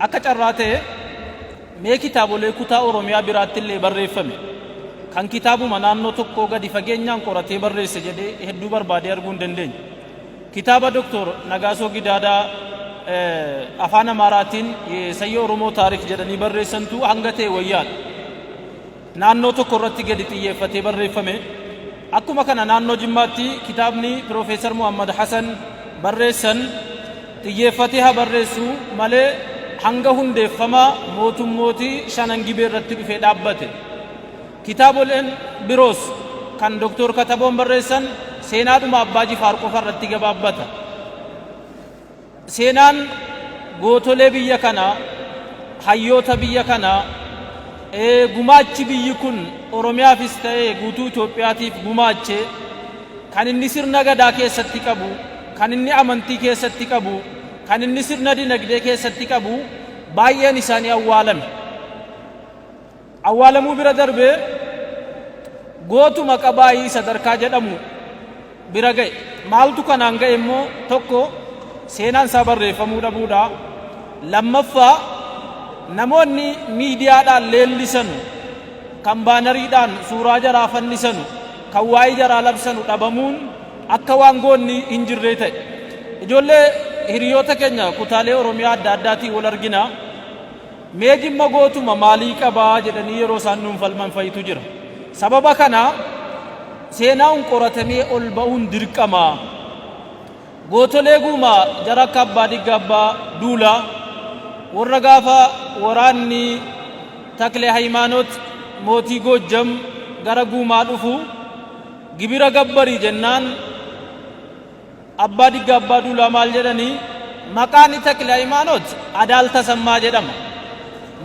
Akka carraa ta'e mee kitaabolee kutaa Oromiyaa biraatti illee barreeffame kan kitaabuma naannoo tokkoo gadi fageenyaan qoratee barreesse jedhee hedduu barbaadee arguu hin dandeenye. Kitaaba Doktor Nagaasoo Gidaadaa Afaan Amaaraatiin Sayyoo Oromoo Taarik jedhanii barreessantu hanga ta'e wayyaadha. Naannoo tokko irratti gadi xiyyeeffatee barreeffame. Akkuma kana naannoo Jimmaatti kitaabni Piroofeesar Muhammad Hasan barreessan xiyyeeffatee haa barreessu malee hanga hundeeffama mootummootii Shanan Gibee irratti dhufee dhaabbate. Kitaaboleen biroos kan Doktoor Kataboon barreessan seenaadhuma Abbaa Jifaar qofa irratti gabaabbata. Seenaan gootolee biyya kanaa, hayyoota biyya kanaa, gumaachi biyyi kun Oromiyaafis ta'ee guutuu Itoophiyaatiif gumaache, kan inni sirna Gadaa keessatti qabu, kan inni amantii keessatti qabu, kan inni sirna dinagdee keessatti qabu baay'een isaanii awwaalame. Awwaalamuu bira darbee gootuma qabaayii sadarkaa jedhamu bira ga'e. Maaltu kanaan ga'e immoo tokko seenaan isaa barreeffamuu dhabuudha. Lammaffaa, namoonni miidiyaadhaan leellisanu, kan baanariidhaan suuraa jaraa fannisanu, kan waa'ee jaraa labsanu dhabamuun akka waan goonni hin jirree ta'e. Ijoollee hiriyoota keenya kutaalee Oromiyaa adda addaatiin wal argina. Mee Jimma gootuma maalii qaba jedhanii yeroo isaan nuun falman fa'itu jira. Sababa kana seenaan qoratamee ol ba'uun dirqama. Gootolee Guumaa jara akka Abbaa Digga Abbaa Duulaa warra gaafa waraanni Takle Hayimaanot mootii Goojjam gara Guumaa dhufu gibira gabbari jennaan Abbaa Digga Abbaa Duulaa maal jedhani? Maqaan Takle Hayimaanot Adaal Tasammaa jedhama.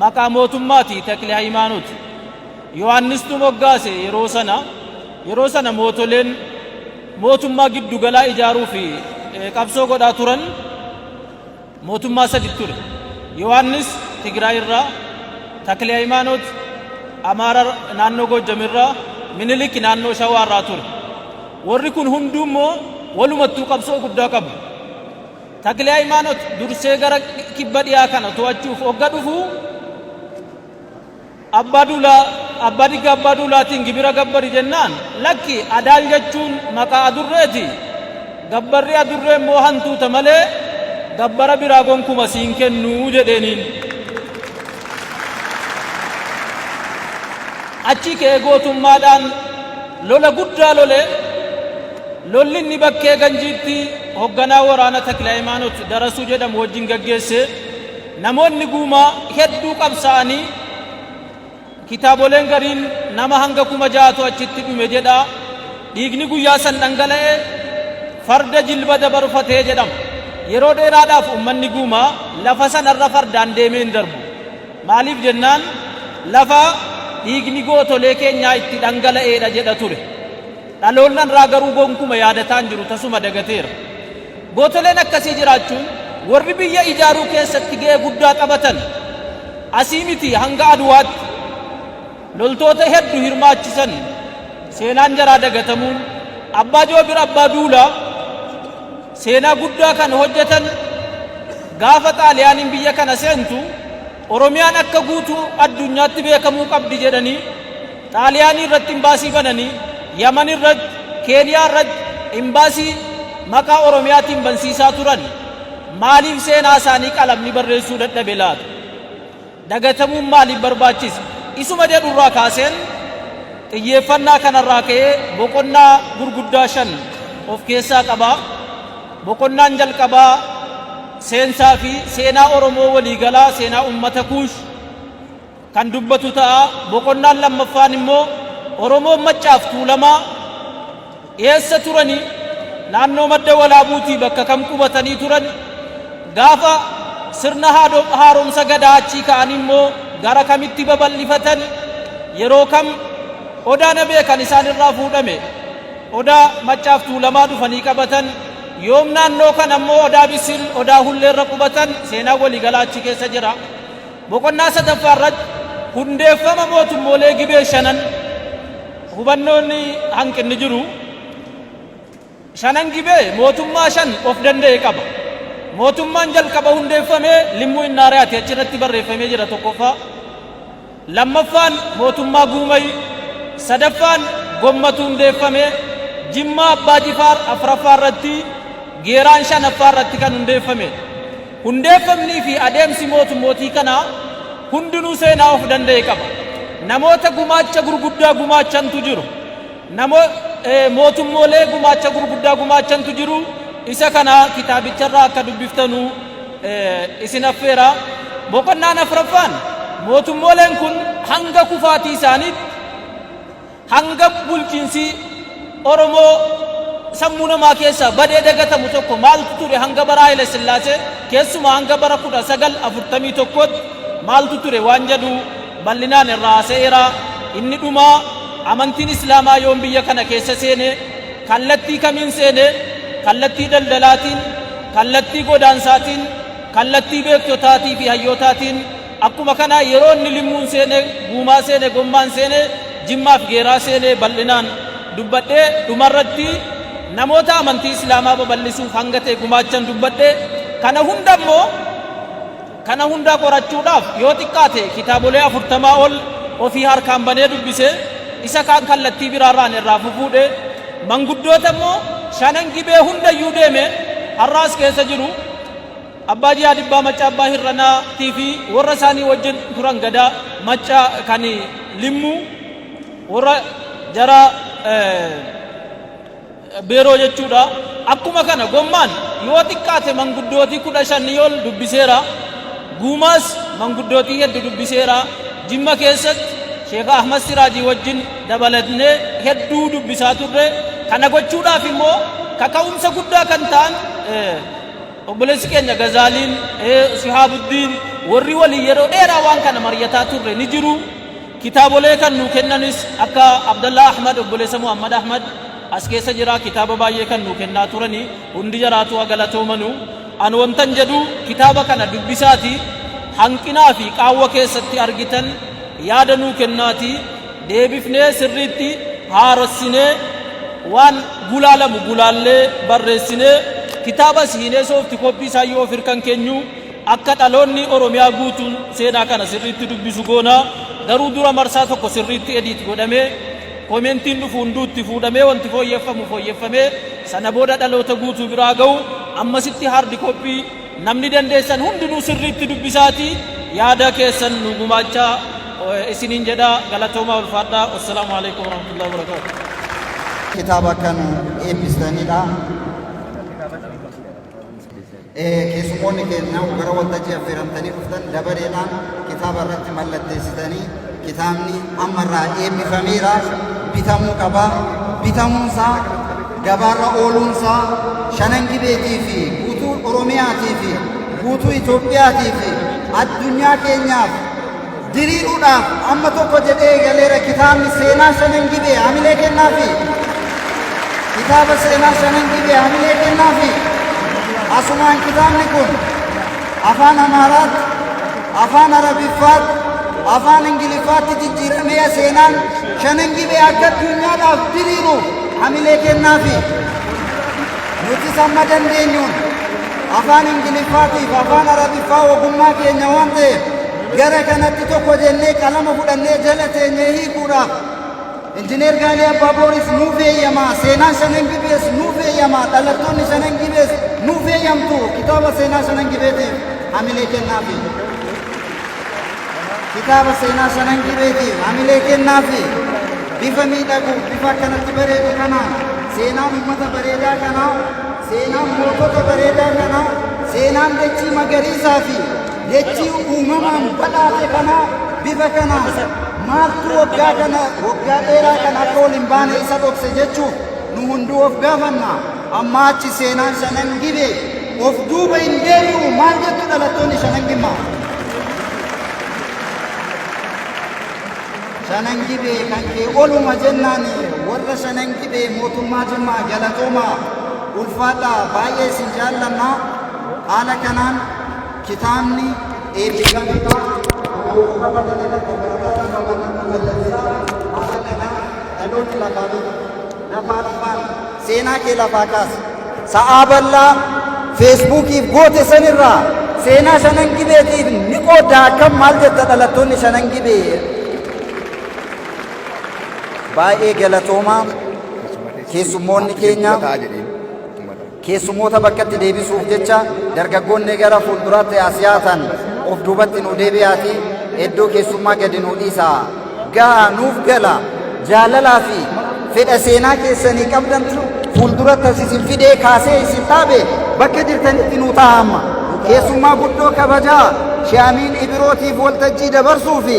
Maqaa mootummaati Takle Hayimaanot. Yohaannistu moggaase yeroo sana. Yeroo sana mootoleen mootummaa giddugalaa ijaaruu fi qabsoo godhaa turan mootummaa sadi ture. Yohaannis Tigraay irraa, Takle Hayimaanot Amaara naannoo Goojjam irraa, Minilik naannoo Shawaa irraa ture. Warri kun hunduu immoo walumattuu qabsoo guddaa qabu. Takle Hayimaanot dursee gara kibba dhiyaa kana to'achuuf hogga dhufu Abbaa Duulaa, Abbaa Digga Abbaa Duulaatiin gibira gabbari jennaan, lakki Adaal jechuun maqaa adurreeti, gabbarri adurree immoo hantuuta malee gabbara biraa gonkuma siin kennu jedheeniin. Achii ka'ee gootummaadhaan lola guddaa lole, lolli inni Bakkee Ganjiitti hogganaa waraana Taklahaymaanot Darasuu jedhamu wajjin gaggeesse, Namoonni Guumaa hedduu qabsaa'anii kitaaboleen gariin nama hanga 6,000tu achitti dhume jedha. Dhiigni guyyaa san dhangala'e farda jilba dabarfatee jedhama. Yeroo dheeraadhaaf ummanni Guumaa lafa sanarra fardaan deemee hin darbu. Maaliif jennaan lafa dhiigni gootolee keenyaa itti dhangala'eedha jedha ture. Dhaloonni har'aa garuu gonkuma yaadataa hin jiru, tasuma dagateera. Gootoleen akkasii jiraachuun warri biyya ijaaruu keessatti ga'ee guddaa taphatan asii miti hanga Adwaatti loltoota heddu hirmaachisan seenaan jaraa dagatamuun Abbaa Joobir Abbaa Duulaa seenaa guddaa kan hojjetan gaafa Xaaliyaaniin biyya kana seentu Oromiyaan akka guutuu addunyaatti beekamuu qabdi jedhanii Xaaliyaanii irratti imbaasii bananii, Yaman irratti, Keeniyaa irratti imbaasii maqaa Oromiyaatiin bansiisaa turan. Maaliif seenaa isaanii qalamni barreessuu dadhabe laata? Dagatamuun maaliif barbaachise? Isuma jedhu irraa kaaseen xiyyeeffannaa kanarraa ka'ee boqonnaa gurguddaa 5 of keessaa qaba. Boqonnaan jalqabaa seensaa fi seenaa Oromoo waliigalaa, seenaa uummata Kuush, kan dubbatu ta'a. Boqonnaan lammaffaan immoo Oromoon Maccaaf Tuulamaa eessa turanii, naannoo Madda Walaabuutii bakka kam qubatanii turan, gaafa sirna haaromsa Gadaa achii ka'anii immoo gara kamitti babal'ifatan, yeroo kam Odaa Nabee kan isaan irraa fuudhame Odaa Maccaaf Tuulamaa dhufanii qabatan, yoom naannoo kana immoo Odaa Bisil, Odaa Hulleerra qubatan, seenaan waliigalaa achi keessa jira. Boqonnaa sadaffaa irratti hundeeffama mootummoolee Gibee shanan hubannoon hanqinni jiru. Shanan Gibee mootummaa shan of danda'e qaba. Mootummaan jalqaba hundeeffame Limmuu Innaariyaati, achirratti barreeffamee jira tokkoffaa. Lammaffaan mootummaa Guumay, sadaffaan Gommatu hundeeffame, Jimmaa Abbaa Jifaar afraffaa irratti, Geeraan shanaffaa irratti kan hundeeffame. Hundeeffamnii fi adeemsi mootummootii kanaa hundinuu seenaa of danda'e qaba. Namoota gumaacha gurguddaa gumaachantu jiru. Namo, mootummoolee gumaacha gurguddaa gumaachantu jiru. Isa kana kitaabicharraa akka dubbiftanu isin affeera. Boqonnaan afraffaan mootummooleen kun hanga kufaatii isaaniitti, hanga bulchiinsi Oromoo sammuu namaa keessaa badee dagatamu tokko maaltu ture, hanga bara Haayile Sillaasee, keessumaa hanga bara 1941tti maaltu ture waan jedhu bal'inaan irraa haasa'eera. Inni dhumaa amantiin Islaamaa yoom biyya kana keessa seene, kallattii kamiin seene, kallattii daldalaatiin, kallattii godaansaatiin, kallattii beektotaatii fi hayyootaatiin, akkuma kana yeroo inni Limmuun seene, Guumaa seene, Gommaan seene, Jimmaaf Geeraa seene bal'inaan dubbadhee, dhumarratti namoota amantii Islaamaa babal'isuuf hanga ta'e gumaachan dubbadhe. Kana hunda immoo, kana hunda qorachuudhaaf yoo xiqqaate kitaabolee 40 ol ofii harkaan banee dubbise, isa kaan kallattii biraarraan irraa fufuudhe, manguddoota immoo Shanan Gibee hundayyuu deeme, har'aas keessa jiru. Abbaa Ji'aa Dibbaa Maccaa Abbaa Hirranaa tii fi warra isaanii wajjin turan, Gadaa Maccaa kan Limmuu, warra jara Beeroo jechuudha. Akkuma kana Gommaan yoo xiqqaate manguddootii 15 ol dubbiseera. Guumaas manguddootii hedduu dubbiseera. Jimma keessatti Sheekh Ahmad Siraajii wajjin dabalatnee hedduu dubbisaa turre. Kana gochuudhaaf immoo kaka'umsa guddaa kan ta'an obboleessi keenya Gazaaliin, Shihaabuddiin, warri waliin yeroo dheeraa waan kana mari'ataa turre ni jiru. Kitaabolee kan nuu kennanis akka Abdallaa Ahmad, obboleessa Muhammad Ahmad as keessa jira, kitaaba baay'ee kan nuu kennaa turani hundi jaraatu haa galatoomanu. An wantan jedhu, kitaaba kana dubbisaati hanqinaa fi qaawwa keessatti argitan yaada nuu kennaati, deebifnee sirriitti haarossinee, waan gulaalamu gulaallee, barreessinee, kitaabas hiinee, soft copy isaa yoo of hirkan keenyu akka dhaloonni Oromiyaa guutuun seenaa kana sirriitti dubbisu goona. Garuu dura marsaa tokko sirriitti edit godhamee, commentiin dhufu hunduu itti fuudhamee, wanti fooyyeffamu fooyyeffamee, sana booda dhaloota guutuu biraa ga'u. Ammasitti hard copy namni dandeessan hundinuu sirriitti dubbisaati yaada keessan nu gumaachaa isiniin jedha. Galatoomaa, ulfaadhaa. Wassalaamu alaikum warahmatullahi wabarakaatuh. Kitaaba kan eebbistanidha. Keessummoonni keenya gara waltajjii affeeramtanii dhuftan dabareedhaan kitaaba irratti mallatteessitanii, kitaabni ammarraa eebbifameera, bitamuu qaba. Bitamuunsaa, gabaarra ooluunsaa Shanan Gibeetii fi guutuu Oromiyaatii fi guutuu Itoophiyaatii fi addunyaa keenyaaf diriiruudhaaf amma tokko jedhee eegaleera kitaabni seenaa Shanan Gibee. Hamilee kennaafi. Kitaaba seenaa Shanan Gibee hamilee kennaafi. Asumaan kitaabni kun afaan Amaaraatti, afaan Arabiffaatti, afaan Ingiliffaatti jijjiiramee seenaan Shanan Gibee akka addunyaadhaaf diriiruuf hamilee kennaafi. Nutis amma dandeenyuun afaan Ingiliffaatiif afaan Arabiffaa ogummaa keenya waan ta'eef gara kanatti tokko jennee qalama fudhannee jala teenyee hiikuudhaaf Injineer Gaalii Abbaa Booris nuuf eeyyamaa, seenaan Shanan Gibees nuuf eeyyamaa, dhalattoonni Shanan Gibees nuuf eeyyamtu. Kitaaba seenaa Shanan Gibeetiif hamilee kennaafi. Kitaaba seenaa Shanan Gibeetiif hamilee kennaafi. Bifa miidhagu, bifa akkanatti bareedu kanaan seenaan uummata bareedaa kanaa, seenaan mootota bareedaa kanaa, seenaan dachii magariisaa fi dachii uumamaan badhaate kanaa bifa kanaan maaltu waggaa kana, waggaa dheeraa kana akka ol hin baane isa dhokse jechuuf nu hunduu of gaafanna. Amma achi seenaan Shanan Gibee of duuba hin deebi'u. Maal jettu, dhalattoonni Shanan Gimmaa? Shanan Gibee kan kee oluma jennaan. Warra Shanan Gibee, mootummaa Jimmaa, galatoomaa, ulfaadhaa, baay'ee isin jaallanna. Haala kanaan kitaabni eebbifameedha. Haala kanaan dhaloonni lafaa lafaa dhufaan seenaa kee lafaa kaasa. Sa'aa bal'aa Feesbuukiif goote sanirraa seenaa Shanan Gibeetiif ni qoodda. Akkam, maal jetta dhalattoonni Shanan Gibee? Baay'ee galatoomaa. Keessummoonni keenya, keessummoota bakkatti deebisuuf jecha dargaggoonni gara fuulduraatti as yaatan of duubatti nu deebi'aati iddoo keessummaa gadi nu dhiisaa. Gahaa nuuf gala. Jaalalaa fi fedha seenaa keessanii qabdantu fuulduratti as isin fidee kaasee isin dhaabe. Bakka jirtanitti nu ta'a. Amma keessummaa guddoo kabajaa Shaamiin Ibirootiif waltajjii dabarsuu fi